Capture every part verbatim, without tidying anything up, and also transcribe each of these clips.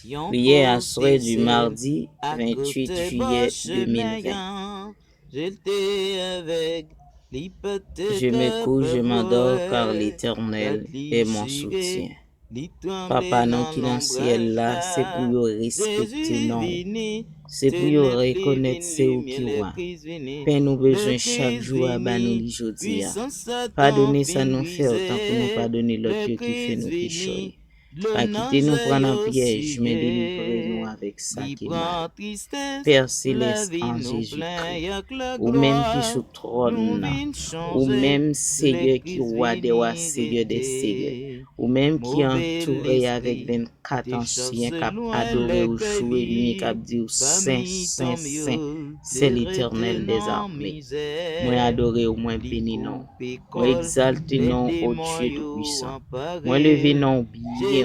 Priyè aswè di madi venntuit jiyè de mil ven. Je me couche, je m'endors, car l'Éternel est mon soutien. Papa nou ki nan syèl la, se pou yo respekte non w. Se pou yo rekonèt se ou ki wa. Pè nou bezwen chak jou a, ba nou li jodi a. Padone sa nou fè yo, tankou nou padone lòt yo ki fè nou kichòy. Pa kite nou pran nan pyèj, men delivre nou avèk sa ki mal. Pè Selès, an Jezikri, ou menm ki sou twòn nan, ou menm Seyè ki Wa dè wa, Seyè dè seyè, ou menm ki antoure avèk vennkat ansyen k ap adore w jou e nwi, k ap di w sen, sen, sen, c'est l'Éternel des armées. Mwen adore w, mwen beni non w. Mwen egzalte non w, o Dye Toupwisan. Mwen leve non w byen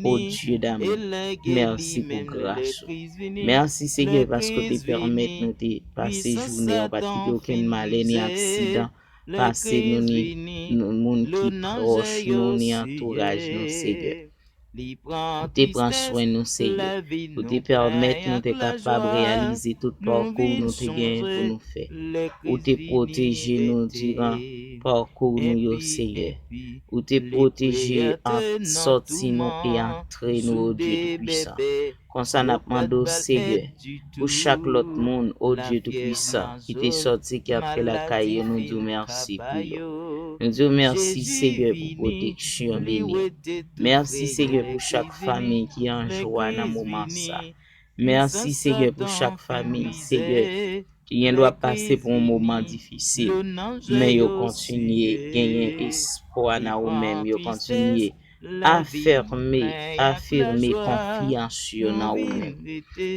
wo, o Dye damou. Mèsi pou gras ou. Mèsi, Seyè, paske w te pèmèt nou te pase jounen an, pa t kite okenn malè ni aksidan pase nou, ni nou, moun ki pwòch nou, ni antouraj nou, Seyè. Ou te pran swen nou, Seyè. Ou te pèmèt nou te kapab reyalize tout pakou nou te genyen pou nou fè. Ou te pwoteje nou diran pakou nou yo, Seyè. Ou te pwoteje ant sòti nou e antre nou, o Dye Toupwisan. Konsa n ap mande w, Seyè, pou chak lòt moun, o Dye Toupwisan, ki te sòti, ki antre lakay yo, nou di w mèsi pou yo. Nou di w mèsi, Seyè, pou pwoteksyon beni w. Mèsi, Seyè, pou chak fanmi ki an jwa nan moman sa. Mèsi, Seyè, pou chak fanmi, Seyè, ki gendwa ap pase pou yon moman difisil, men yo kontinye genyen espwa nan ou menm, yo kontinye afème, afime konfyans yo nan ou menm.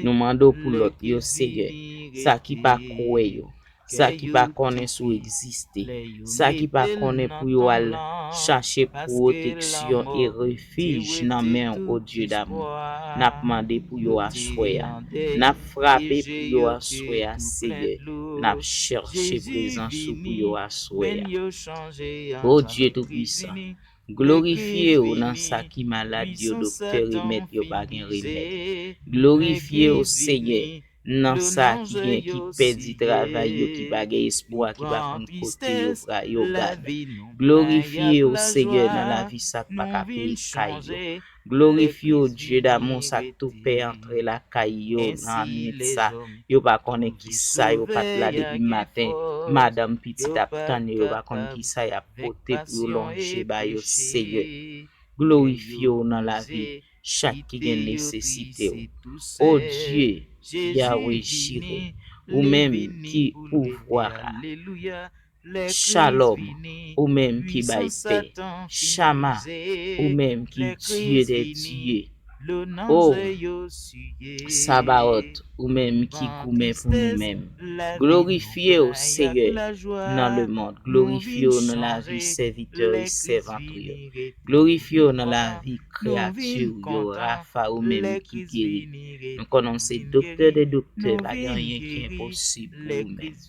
Nou mande w pou lòt yo, Seyè, sa ki pa kwè yo, sa ki pa konnen si w egziste, sa ki pa konnen pou yo al chache pwoteksyon e refij nan men w, o Dye damou. N ap mande pou yo aswè a. N ap frape pou yo aswè a, Seyè. N ap chèche prezans ou pou yo aswè a. O Dye Toupwisan, glorifye w nan sa ki malad yo, doktè remèd yo pa gen remèd. Glorifye w, Seyè, nan sa ki gen, ki pèdi travay yo, ki pa gen espwa, ki pa konn kote yo pra-, yo gade. Glorifye w, Seyè, nan lavi sa k pa ka peye kay yo. Glorifye w, Dye damou, sa k tou pè antre lakay yo nan nwit sa. Yo pa konnen ki sa, yo pa t la depi maten. Madanm, pitit ap tann yo, yo pa konn ki sa y ap pote pou yo lonje ba yo, Seyè. Glorifye w nan lavi chak ki gen nesesite w. O Dye, Yahweh Jireh, ou menm ki pouvwa a. Shalom, ou menm ki bay pè. Shama, ou menm ki Dye dè dye. O Sabaot, ou menm ki goumen pou nou menm. Glorifye w, Seyè, nan lemonn. Glorifye w nan lavi sèvitè e sèvant ou yo. Glorifye w nan lavi kreyati w yo, Rafa, ou menm ki geri. Nou konnen w se doktè dè doktè, pa gen anyen ki enposib pou ou menm.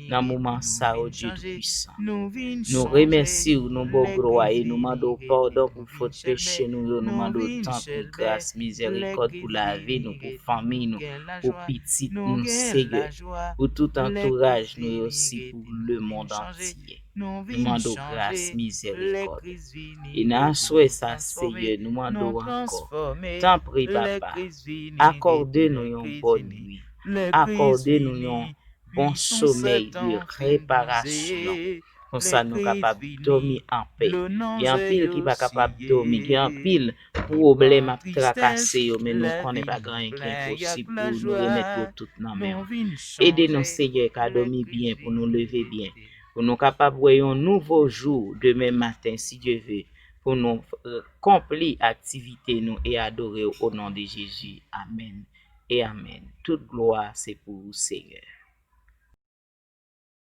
Nan moman sa, o Dye Toupwisan, nou remèsye w, nou ba w glwa e nou mande w padon pou fòt peche nou yo. Nou mande w tanpri gras, mizèrikòd pou lavi nou, pou fanmi nou, pou pitit nou, Seyè, pou tout antouraj nou yo, si pou lemonn antye. Nou mande w gras, mizèrikòd. E nan aswè sa, Seyè, nou mande w ankò, tanpri, Papa, akòde nou yon bòn nwi. Akòde nou yon bon somèy de reparasyon. Konsa nou kapab dòmi anpè. Gen anpil ki pa kapab dòmi. Gen anpil pwoblèm ap trakase yo, men nou konnen pa gen anyen ki enposib pou ou. Nou remèt yo tout nan men w. Ede nou, Seyè, ka dòmi byen pou nou leve byen, pou nou kapab wè yon nouvo jou demen maten, si Dye ve, pou nou, euh, konpli aktivite nou e adore w o non de Jezi. Amèn e amèn. Tout glwa se pou ou, Seyè.